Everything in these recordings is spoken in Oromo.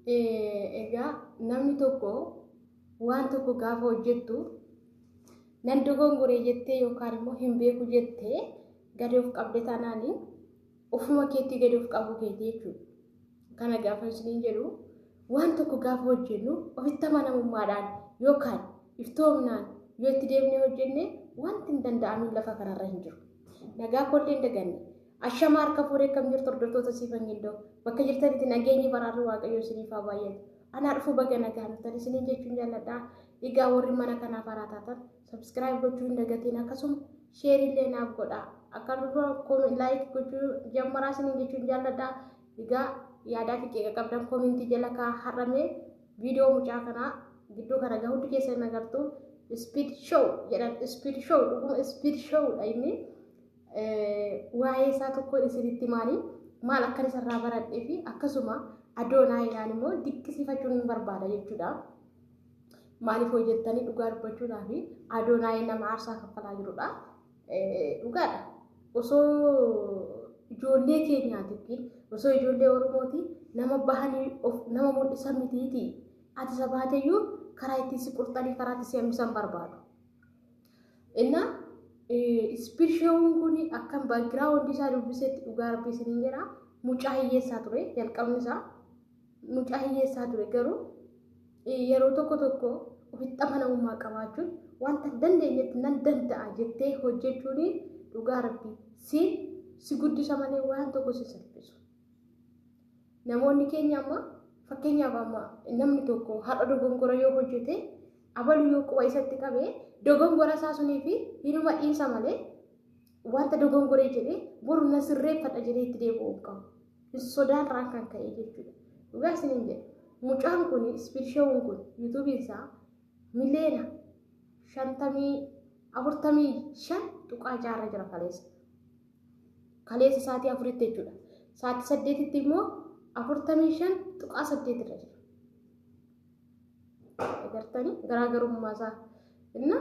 Egaa namni tokko waan tokko gaafa hojjettu nan dogongoree jettee yookaan immoo hin beeku jettee gadi of qabde taanaan ofuma keetti gadi of qabuu keetii jechuudha. Kana gaafa isiniin jedhu, waan tokko gaafa hojjennu ofitti amanamummaadhaan yookaan iftoomnaan yoo itti deemnee hojjenne, wanti hin danda'amin lafa kanarra hin jiru. Nagaa koollee hin daganne. Ashama, harka fuudhee, akkam jirtu hordoftoota Siifan Gindoo? Bakka jirtanitti nageenyi baraarri Waaqayyoo isiniif haa baay'atu. Anaa dhufu, baga nagaa dhuftan isiniin jechuun jaalladha. Egaa warri mana kanaaf haaraa taatan subscribe gochuu hin dagatiin, akkasuma share illee naaf godha. Akkasuma like gochuu jammaraa isiniin jechuun jaalladha. Egaa yaadaa fi qeeqa qabdan comment jala kaa. Har'amee viidiyoo mucaa kanaa gidduu kana gahuutti hundi keessan agartu, Speed Show jedhan. Speed Show, dhuguma Speed Show dha inni. Waa'ee isaa tokko isinitti maali, maal akkan isarraa baradhee fi akkasuma Adoonaayidhaan immoo dinqisiifachuun ni barbaada jechuudha. Maaliif hojjettanii, dhugaa dubbachuudhaa fi Adoonaay nama aarsaa kaffalaa jirudha. Dhugaadha. Osoo ijoollee keenyaatiif, osoo ijoollee Oromooti nama bahanii of nama mul'isan mitiiti. Ati isa baateyyuu karaa ittiin si qurxanii karaa itti si hambisan barbaadu. Innaa Speed Show'n kun akkam background isaa dubbisetti, dhugaa Rabbii isiniin jedha, mucaa hiyyeessaa ture. Jalqabni isaa mucaa hiyyeessaa ture, garuu yeroo tokko tokko ofitti amanamummaa qabaachuun, wanta dandeenyetti nan danda'a jettee hojjechuun, dhugaa Rabbii si si guddisa malee waan tokko si salphisu. Namoonni keenya amma, fakkeenyaaf, amma namni tokko har'a dogongora yoo hojjete, abalu yoo quba isatti qabee dogongora isaa sunii fi hinuma dhiisa malee, wanta dogongoree jedhee boru na sirreeffadha jedhee itti deebi'uu hin qabu. Sodaarraan kan ka'e jechuudha. Dhugaa isiniin jedha. Mucaan kun, Speed Show'n kun, YouTubeiin isaa miliyoona 45.6 jira kaleessa. Kaleessa sa'aatii 4tti jechuudha. Sa'aatii 8tti immoo 45.8 irra jira. Agartanii garaagarummaa isaa. Inna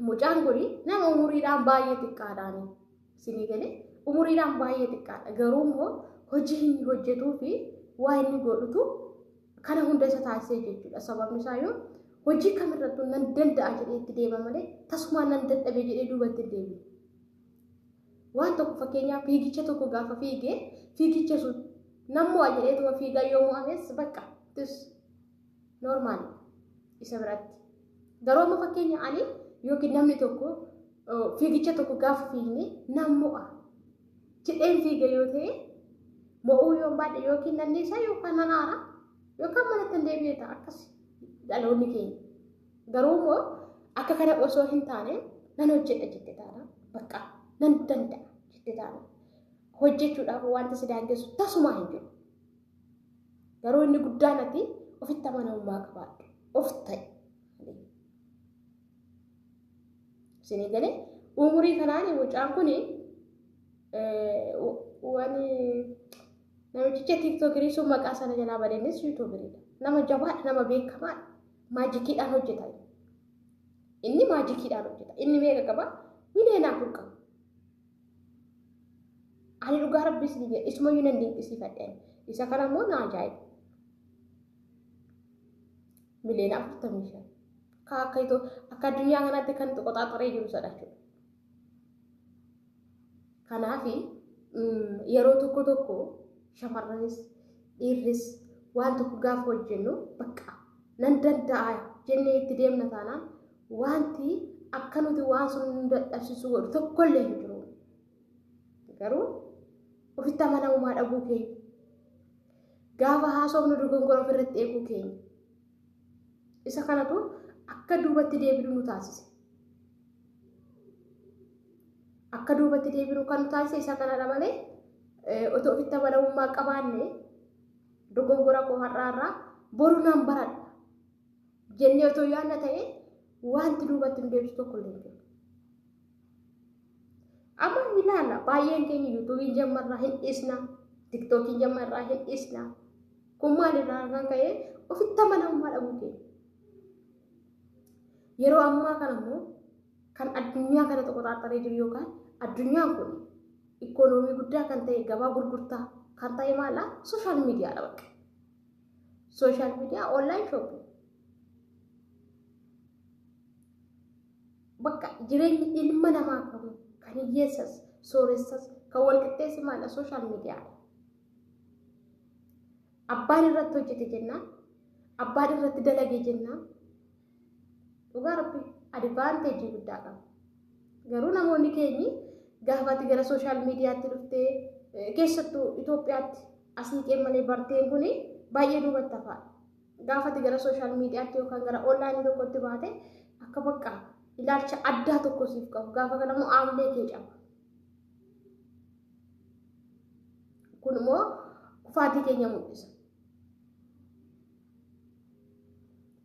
mucaan kun nama umuriidhaan baay'ee xiqqaadhaani. Isinii galee, umuriidhaan baay'ee xiqqaadha. Garuu immoo hojii inni hojjetuu fi waa inni godhutu kana hunda isa taasisee jechuudha. Sababni isaa yoo hojii kamirrattuu nan danda'a jedhee itti deema malee tasumaan nan dadhabe jedhee duubatti hin deebi'u. Waan tokko, fakkeenyaaf, fiigicha tokko gaafa fiigee, fiigicha sun nan mo'a jedheetuma fiigaa, yoo mo'ames bakka tis normal isa biratti. Garuu amma fakkeenya ani yookiin namni tokko fiigicha tokko gaafa fiigne nan mo'a jedheen fiiga yoo ta'e, mo'uu yoon baadhe yookiin nan dhiisa yookaan nan aara yookaan manatti hin deebi'e ta'a, akkas dhaloonni keenya. Garuu immoo akka kana osoo hin taane, nan hojjedha jette taana, bakka nan danda'a jette taana, hojjechuudhaaf wanti si daangessu tasumaa hin jiru. Garuu inni guddaan ati ofitti amanamummaa qabaadhu. Of ta'i. Isinii galee, umurii kanaan mucaan kun wani namichicha TikTokerii sun maqaa sana jalaa badeenis YouTuberiidha. Nama jabaadha, nama beekamaadha. Magiciidhaan hojjeta. Inni magiciidhaan hojjeta. Inni meeqa qaba? Miliyoona 4 qaba. Ani dhugaa Rabbi isin jedha, isumayyuu nan dinqisiifadhe. Isa kana immoo na ajaa'iba. Miliyoona 45. Akka itoo akka addunyaa kanaatti kan qoxaaxaree jiru sadha jechuudha. Kanaaf yeroo tokko tokko shamarranis dhiirris waan tokko gaafa hojjennu, bakka nan danda'a jennee itti deemna taanaan, wanti akka nuti waan sun nu dadhabsiisu godhu tokkollee hin jiru. Garuu ofitti amanamummaa dhabuu keenya, gaafa haasofnu dogongora ofirratti eeguu keenya, isa kanatu akka duubatti deebinu nu taasise. Akka duubatti deebinu kan nu taasise isa kanadha malee, otoo ofitti amanamummaa qabaanne, dogongora koo har'aarraa boru nan baradha jennee otoo yaadna ta'e, wanti duubatti nu deebisu tokko illee hin jiru. Amma ilaala, baay'een keenya YouTubeiin jammarraa hin dhiisna, TikTokiin jammarraa hin dhiisna. Kun maalirraa kan ka'e? Ofitti amanamummaa dhabuu keenya. Yeroo ammaa kana immoo kan addunyaa kana qoxaaxaree jiru, yookaan addunyaan kun ikoonoomii guddaa kan ta'e, gabaa gurgurtaa kan ta'e maala? Social mediadha bakka. Social media, online shopping. Bakka jireenyi ilma namaa qabu kan hiyyeessas sooressas kan wal qixxeessi maala social mediaadha. Abbaan irratti hojjete jennaan, abbaan irratti dalage jennaan, dhugaa Rabbi advantage guddaa qaba. Garuu namoonni keenyi gaafa ati gara social mediaatti dhuftee, keessattuu Itoophiyaatti asii qee malee barteen kun baay'ee duubatti hafaadha. Gaafa ati gara social mediaatti yookaan gara online tokkotti baate akka bakka ilaalcha addaa tokko siif qabu. Gaafa kana immoo aamlee kee caba. Kun immoo kufaatii keenya mul'isa.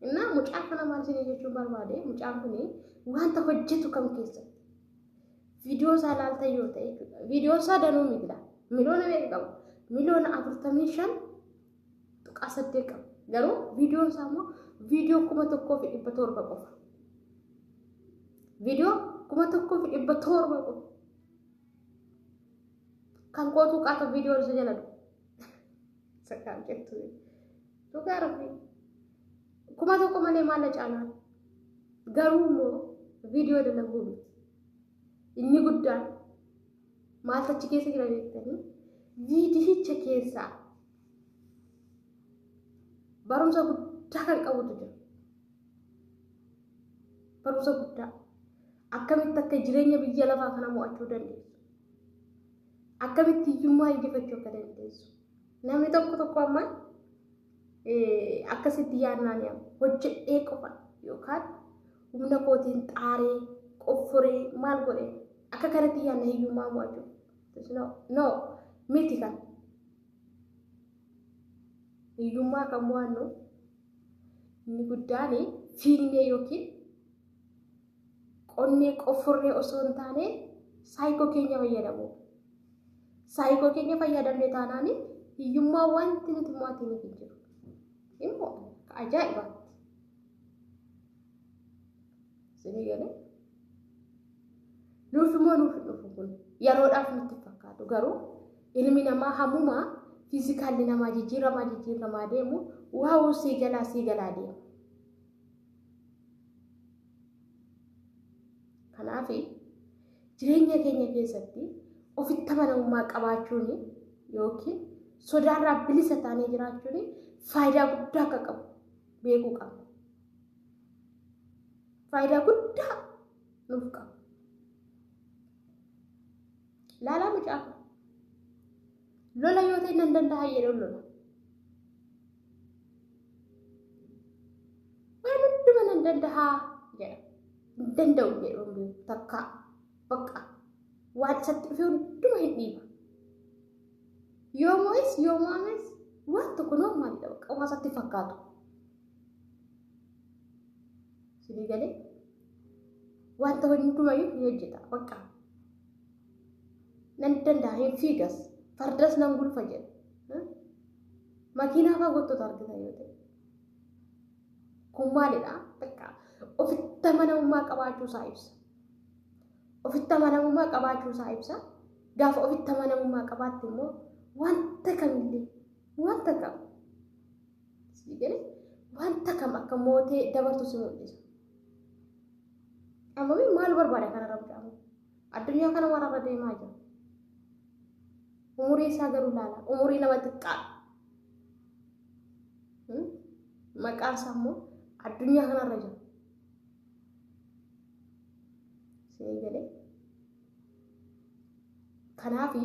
Innaa mucaa kana maal isinii jechuun barbaade, mucaan kun wanta hojjetu kam keessatti viidiyoo isaa ilaaltan yoo ta'e jechuudha. Viidiyoo isaa danuu miti laa. Miliyoona meeqa qaba? Miliyoona 45.8 qaba. Garuu viidiyoo isaa immoo viidiyoo 1700 qofa. Viidiyoo 1700 qofa. Kan kootuu qaata viidiyoo isa jala dhufu. Sakaan jettu. Dhugaa Rabbi. 1000 malee maalla caalaan. Garuu immoo viidiyoo dalaguu miti. Inni guddaan maaltu achi keessa jira beektanii? Viidiyicha keessaa barumsa guddaa kan qabutu jira. Barumsa guddaa. Akkamitti akka jireenya biyya lafaa kana mo'achuu dandeessu. Akkamitti hiyyummaa injifachuu akka dandeessu. Namni tokko tokko amma akkasitti yaadnaan yaama. Hojjedhee qofa yookaan humna kootiin xaaree qofforee maal godhee akka kanatti yaadna hiyyummaa mo'achuu. No, no, miti kan. Hiyyummaa kan mo'annu inni guddaan fiignee yookiin qonnee qofforree osoo hin taane saayikoo keenya fayyadamu. Saayikoo keenya fayyadamne taanaan hiyyummaa wanti nuti mo'atiniif hin jiru. Hin mo'anna akka ajaa'ibaatti. Isinii galee? Nuuf immoo nuuf hin dhufu kun yeroodhaaf nutti fakkaatu, garuu ilmi namaa hamumaa fiizikaalli namaa jijjiiramaa jijjiiramaa deemu waa'uu sii galaa sii galaa deema. Kanaaf jireenya keenya keessatti ofitti amanamummaa qabaachuun yookiin sodaarraa bilisa taanee jiraachuun faayidaa guddaa akka qabu beekuu qabna. Faayidaa guddaa nuuf qaba. Laalaa mucaa kun. Lola yoo ta'e nan danda'a jedhee lola. Waan hunduma nan danda'a jedha. Hin danda'u jedhu hin beeku takkaa bakka waan isatti dhufe hunduma hin dhiiba. Yoo mo'es yoo mo'ames waan tokko noormaalidha bakka waan isatti fakkaatu. Sinii galee wanta hundumayyuu hin hojjeta bakka. Nan danda'a, hin fiigas, fardas nan gulfa jedha. Makiinaa fa'aa gottota argita yoo ta'e. Kun maalidha? Bakka ofitti amanamummaa qabaachuu isaa ibsa. Ofitti amanamummaa qabaachuu isaa ibsa. Gaafa ofitti amanamummaa qabaatte immoo wanta kamillee wanta kam sii galee wanta kam akka mootee dabartu si mul'isa. Amma maal barbaada kanarra mucaan? Addunyaa kana warra deemaa jira. Umurii isaa garuu ilaala. Umurii nama xiqqaadha. Maqaan isaa immoo addunyaa kanarra jira. Sii galee. Kanaafi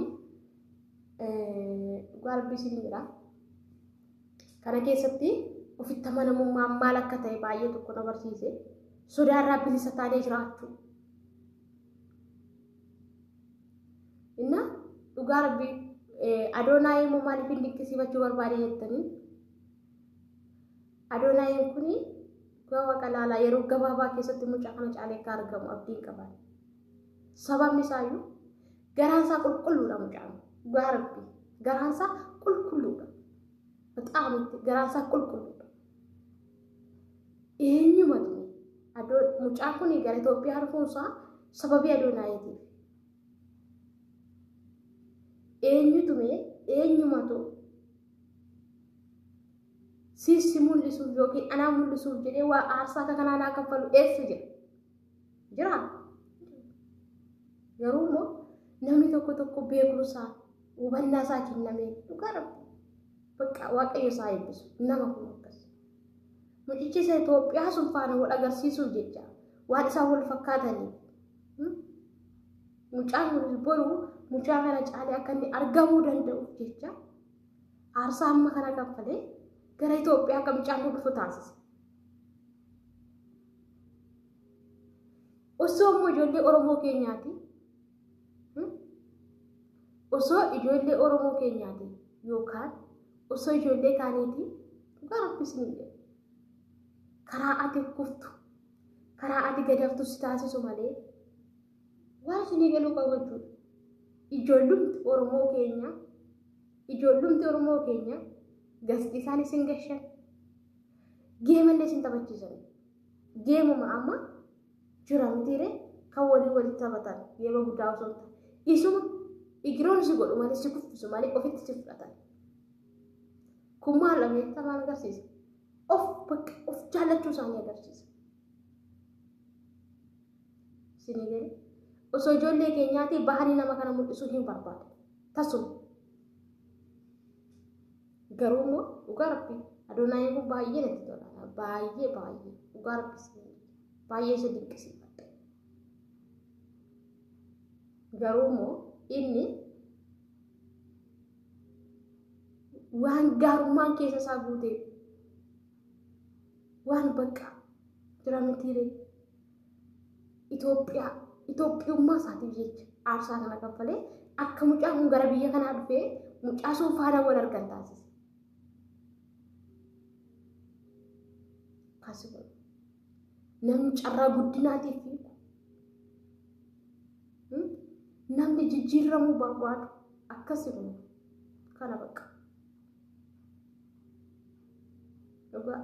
dhugaa Rabbii isin jira. Kana keessatti ofitti amanamummaan maal akka ta'e baay'ee tokko na barsiise. Sodaarraa bilisa taanee jiraachuu. Inna dhugaa Rabbii Adoonaayii immoo maaliif hin dinqisiifachuu barbaade jettanii? Adoonaayiin kuni dhugaa Waaqa laalaa yeroo gabaabaa keessatti mucaa kana caalee akka argamu abdiin qaba. Sababni isaayyuu garaan isaa qulqulluudha mucaan. Dhugaa Rabbii garaan isaa qulqulluudha. Bexaamitti garaan isaa qulqulluudha. Eenyumatu adoon mucaan kun gara Itoophiyaa dhufuun isaa sababii Adoonaayiitiif. Eenyutu mee eenyumatu Siif mul'isuuf yookiin anaa mul'isuuf jedhee waa aarsaa akka kanaa naa kaffalu eessa jira? Jira. Garuu immoo namni tokko tokko beekumsaa hubannaa isaa kennamee dhugaa rabbi. Bakka Waaqayyo isaa eebbisu nama kun akkas. Mucichi isa Itoophiyaa sun faana wal agarsiisuuf jecha waan isaan wal fakkaataniif. Mucaan kunis boru mucaa kana caalee akka inni argamuu danda'uuf jecha aarsaa amma kana kaffalee gara Itoophiyaa akka mucaan kun dhufu taasise. Osoo immoo ijoollee Oromoo keenyaati. Osoo ijoollee Oromoo keenyaati yookaan osoo ijoollee kaaniiti dhugaa rabbi isin jedhu. Karaa ati kuftu, karaa ati gadaftu si taasisu malee waan isinii galuu qabu jechuudha. Ijoollumti Oromoo keenya, ijoollumti Oromoo keenya gasti isaan isin gashan. Geemallee isin taphachiisan. Geemuma amma jira mitiire kan walii walitti taphatan geema guddaa osoo hin taane. Isuma igiroon si godhu malee si kuffisu malee ofitti si fudhatan. Kun maal ameerika maal agarsiisa? Of bakka of jaallachuu isaanii agarsiisa. Isinii galee osoo ijoollee keenyaatii bahanii nama kana mul'isuu hin barbaadu. Tasuma. Garuu immoo dhugaa rabbi Adoonaayeen kun baay'ee natti tola. Baay'ee baay'ee dhugaa rabbi baay'ee isa dinqisiifadha. Garuu immoo inni waan gaarummaan keessa isaa guutee waan bakka jira mitiiree Itoophiyaa Itoophiyummaa isaatiif jecha aarsaa kana kaffalee akka mucaan kun gara biyya kanaa dhufee mucaa sun faana wal argan taasise. Kasi kun namni carraa guddinaatiif fiigu namni jijjiiramuu barbaadu akkasi kun kana bakka. Dhugaa.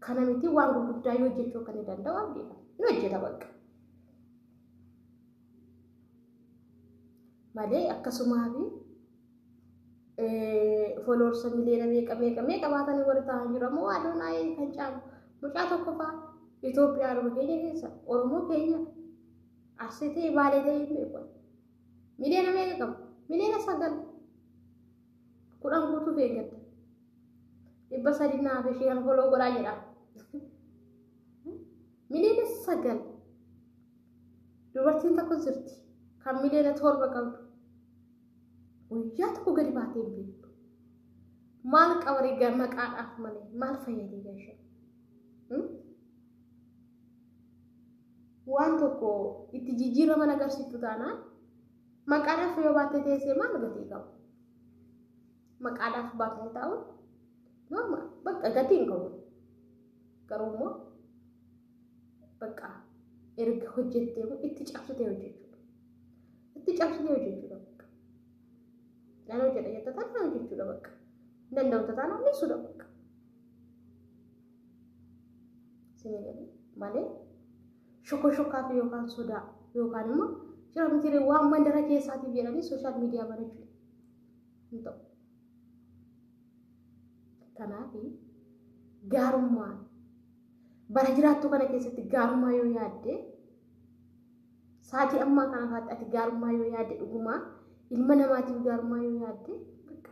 Kana miti waan gurguddaa yoo hojjechuu akka inni danda'u abdii qaba. Ni hojjeta bakka. Malee akkasumaa fi fooloorsa miliyoona meeqa meeqa meeqa baatanii warri ta'an jiru ammoo Adonaayii kan caalu mucaa tokko fa'aa Itoophiyaa dhuma keenya keessa Oromoo keenya Arsii ta'e Baalee ta'e hin beeku. Miliyoona meeqa qabu? Miliyoona 9 10 guutuuf eeggatta. 300 naaf ishee kan foloo godhaa jedha. Miliyoona 9 dubartiin tokko jirti kan miliyoona 7 qabdu. Guyyaa tokko gadi baatee hin beektu. Maal qabaree gar maqaadhaaf malee maal fayyadee gaasha? Waan tokko itti jijjiiraman agarsiiftu taanaan maqaadhaaf yoo baattee teessee maal gatii qabu? Maqaadhaaf baatanii taa'uun normaal bakka gatii hin qabu. Garuu immoo bakka erga hojjettee itti cabsitee hojjechuudha. Itti cabsitee hojjechuudha bakka. Nan hojjedha jetta taanaan hojjechuudha bakka. Hin danda'u taanaan dhiisuudha bakka. Isinii galee malee shokoshokaa fi yookaan sodaa yookaan immoo jira miti waan mandara keessaatiif jedhanii sooshaal miidiyaa banachuu hin ta'u. Kanaaf gaarummaan bara jiraattu kana keessatti gaarummaa yoo yaadde sa'aatii ammaa kana faatti ati gaarummaa yoo yaadde dhugumaa ilma namaatiif gaarummaa yoo yaadde bakka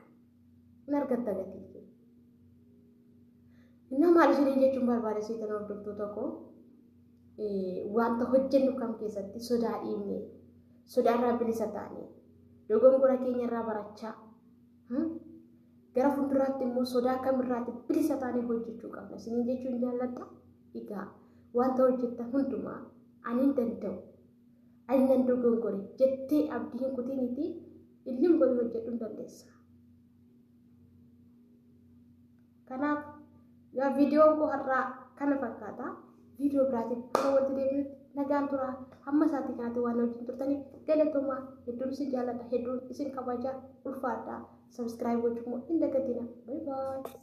hin argatta gatii kee. Innaa maal isiniin jechuun barbaade seetan hordoftoota koo wanta hojjennu kam keessatti sodaa dhiibne sodaarraa bilisa taane dogongora keenyarraa barachaa gara fuulduraatti immoo sodaa kamirraatti bilisa taanee hojjechuu qabna isiniin jechuun jaalladha. Egaa wanta hojjettan hundumaa ani hin danda'u ani nan dogongore jettee abdii hin kutiniiti illim godhi hojjedhuu hin dandeessa. Kanaaf yaa viidiyoon koo har'aa kana fakkaata. Viidiyoo biraatiin akka walitti deebinutti nagaan tura. Hamma isaatii kanatti waan wajjin turtaniif galatoomaa. Hedduun isin jaalladha. Hedduun isin kabaja. Ulfaadha. Subscribe gochuu immoo hin dagatina. Bye bye.